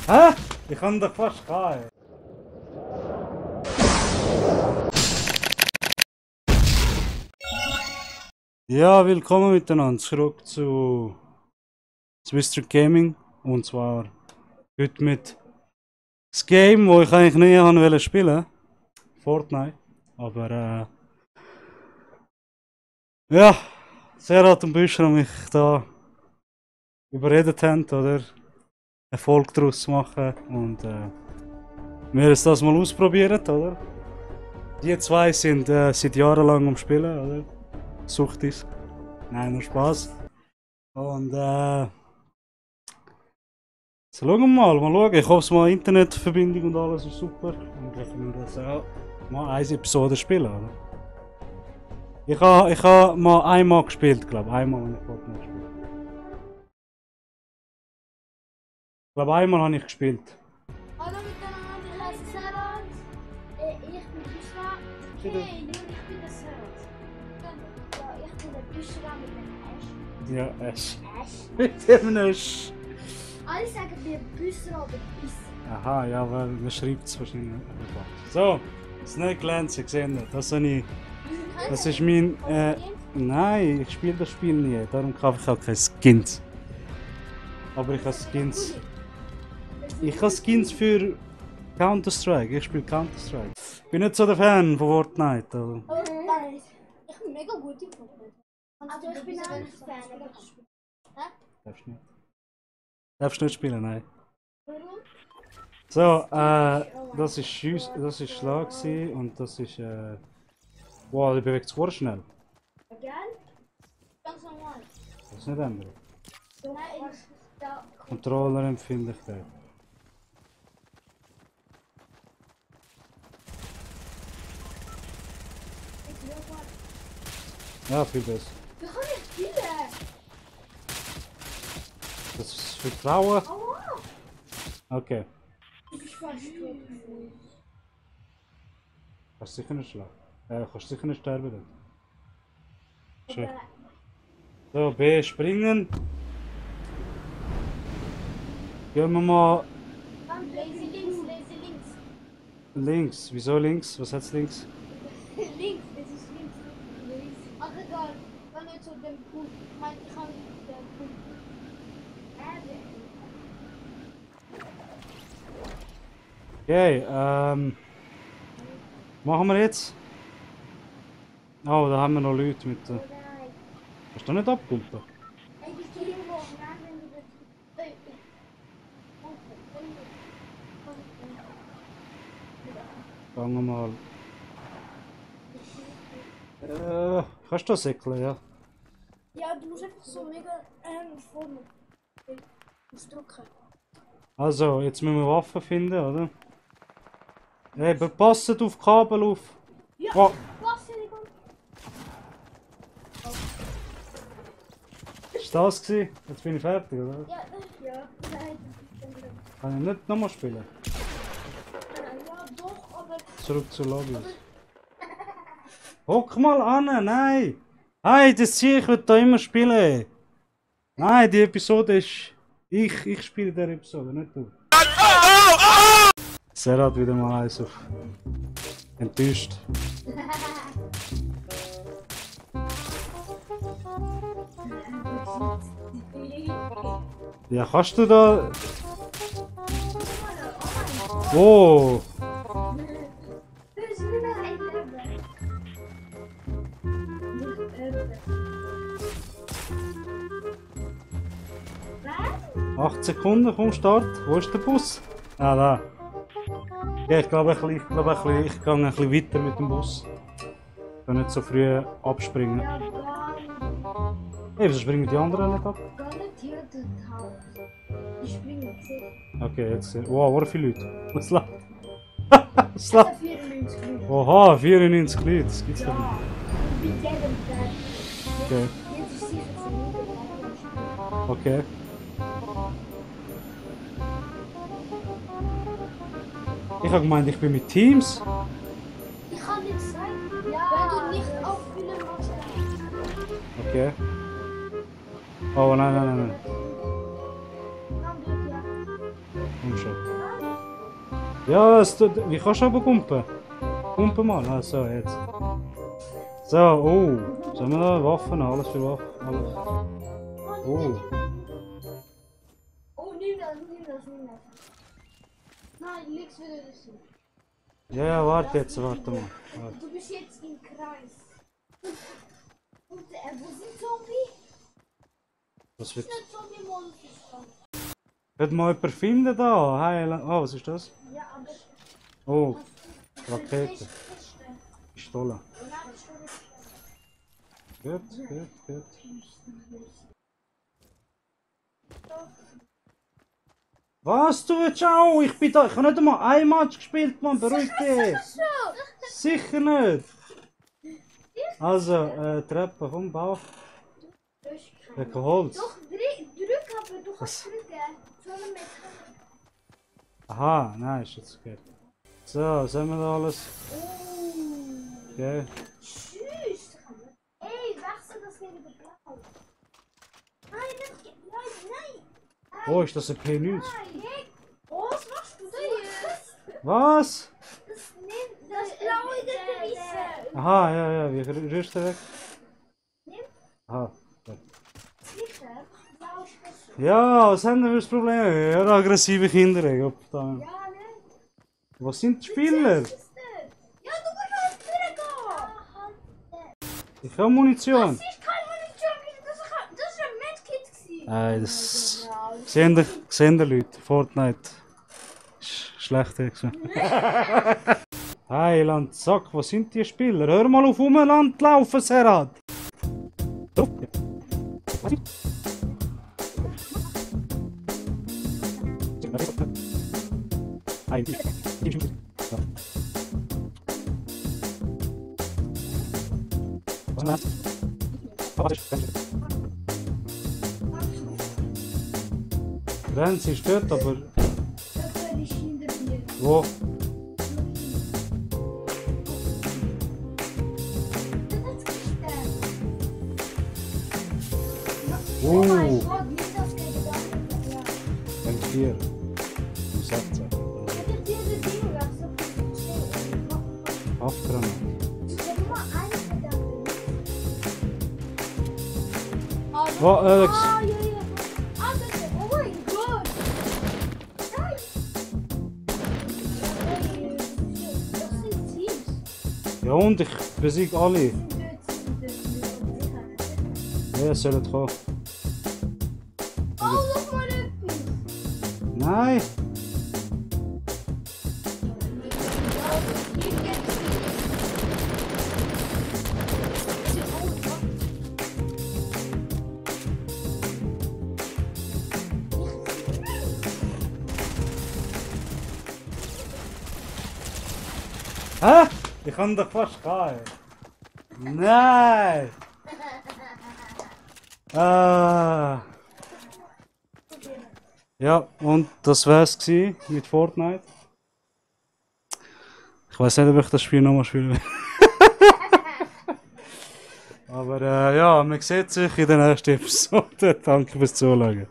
Hä? Ich kann doch fast gehen. Ja, willkommen miteinander zurück zu Swiss Gaming. Und zwar heute mit das Game, wo ich eigentlich nie wollte spielen. Fortnite. Aber ja, Serhat und Büscher haben mich da überredet haben, oder? Erfolg daraus zu machen. Und wir haben das mal ausprobiert, oder? Die zwei sind seit Jahren lang am Spielen, oder? Suchtis. Nein, nur Spaß. Und so schauen wir mal schauen. Ich hoffe mal Internetverbindung und alles ist super. Und dann können wir das auch mal eine Episode spielen, oder? Ich ha mal einmal gespielt, glaube ich. Einmal habe ich Fortnite gespielt. Ich glaube einmal habe ich gespielt. Hallo miteinander, ich heiße Serhat. Ich bin Büschra. Hey, Juli, ich bin der Serhat. Ja, ich bin der Büschra mit dem Ash. Ja, Ash. Ash. Mit dem Ash. Alle sagen mir Büschra oder Büschra. Aha, ja, weil man schreibt es wahrscheinlich nicht. So, Snake Lance, ihr seht das. Das ist mein. Nein, ich spiele das Spiel nie. Darum kaufe ich auch keine Skins. Aber ich habe Skins. Ich habe Skins für Counter-Strike. Ich spiele Counter-Strike. Ich bin nicht so der Fan von Fortnite. Also. Aber ich bin mega gut im Fortnite. Aber ich bin auch nicht Fan. Darfst nicht. Darfst nicht spielen, nein. Warum? So, das ist Schlag gewesen und das ist. Wow, der bewegt sich vor schnell. Gell? Ganz normal. Das ist nicht ändern. So, nein, da. Controllerempfindlichkeit. Ja, viel besser. Wir können nicht spielen. Das ist für Frauen. Aua. Okay. Du bist fast tot. Kannst sicher nicht schlagen. Kannst sicher nicht sterben dort. Schön. So, B springen. Gehen wir mal Lazy links, lazy links. links. Wieso links? Was hat's links? Links, das ist links. Ach egal, wenn wir zu dem Punkt. Ich meine, ich kann den Punkt. Okay, machen wir jetzt. Oh, da haben wir noch Leute mit. Hast du nicht abgeholt? Fangen wir mal. Kannst du das säckeln, ja? Ja, du musst einfach so mega vorne. Du musst drücken. Also, jetzt müssen wir Waffen finden, oder? Hey, passt auf die Kabel auf! Ja, Oh. was denn? Ist das gewesen? Jetzt bin ich fertig, oder? Ja, nein. Kann ich nicht nochmal spielen? Ja, doch, aber. Zurück zur Lobby. Hock mal an, nein! Hey, das Ziel, ich will da immer spielen! Nein, die Episode ist. Ich spiele der Episode, nicht du. Serhat wieder mal eins auf. Enttäuscht. Ja, kannst du da. Oh! Was? 8 Sekunden vom Start. Wo ist der Bus? Ah, da. Ja, ich glaube, ich gehe ein bisschen weiter mit dem Bus. Ich kann nicht so früh abspringen. Ja, gar nicht. Hey, wieso springen die anderen nicht ab? Gar nicht hier das Haus. Ich springe jetzt. Okay, jetzt. Wow, wie viele Leute? Was läuft? Was Also läuft? 94 Minuten. Oha, 94 Leute, das gibt's doch Ja, nicht. mit jedem Tag. Okay, Jetzt ist sicher 10 Minuten. okay. Ich habe gemeint, ich bin mit Teams. Ich kann nicht sagen, wenn du nicht auffüllen machst. Okay. Oh nein, nein, nein, nein. Dann wird ja. Komm schon. Ja, es tut... Wie kannst du aber kumpen? Kumpen mal. Ah, so, jetzt. So, oh. Sollen wir da Waffen? Alles für Waffen. Alles. Oh. Oh, nimm das. Nein, leg's wieder das hin. Ja, ja, warte jetzt, warte mal. Warte. Du bist jetzt im Kreis. Und wo sind Zombie? Was wird... Das ist ein Zombie-Modus. Wird mal jemand finden da? Heilen. Oh, was ist das? Ja, aber... Oh, Rakete. Pistole. Gut. Was, du willst auch? Ich bin da. Ich habe nicht einmal ein Match gespielt, Mann. Beruhig dich. Sicher nicht. Also, Treppe vom Bauch. Wegen Holz. Doch, drück, aber du kannst drücken. Sollen wir Aha, nein, ist jetzt okay. So, sehen wir da alles? Okay. Tschüss! Ey, wechsel das gegen den Blau. Nein, das geht. Nein! Oh, ist das ein P9? Nein! Oh, was machst du da? Was? Das Blaue in der Wiese. Aha, ja, wie rührst du weg? Nimm. Aha. Sicher? Blau ist besser. Ja, was haben wir für das Problem? Ja, aggressive Kinder. Ja, ne? Was sind die Spieler? Ja, du kannst durchgehen. Ich habe Munition. Das ist keine Munition, das war ein Medkit. Nein, das... Sehen die Leute, Fortnite. Schlecht gewesen. Hey, Landsack, was sind die Spieler? Hör mal auf Land laufen, Serhat! Grenze ist dort, aber... Wo? Hier. 16. Afgranat. Oh, Alex. Oh mein Gott! Das sind Teams. Ja und ich besiege alle. Ja, sollen kommen. Oh, noch mal etwas! Nein! Hä? Ich kann doch fast gehen. Nein! Ah. Ja, und das wär's gewesen mit Fortnite. Ich weiß nicht, ob ich das Spiel nochmal spielen will. Aber ja, man sieht sich in der nächsten Episode. Danke fürs Zuschauen.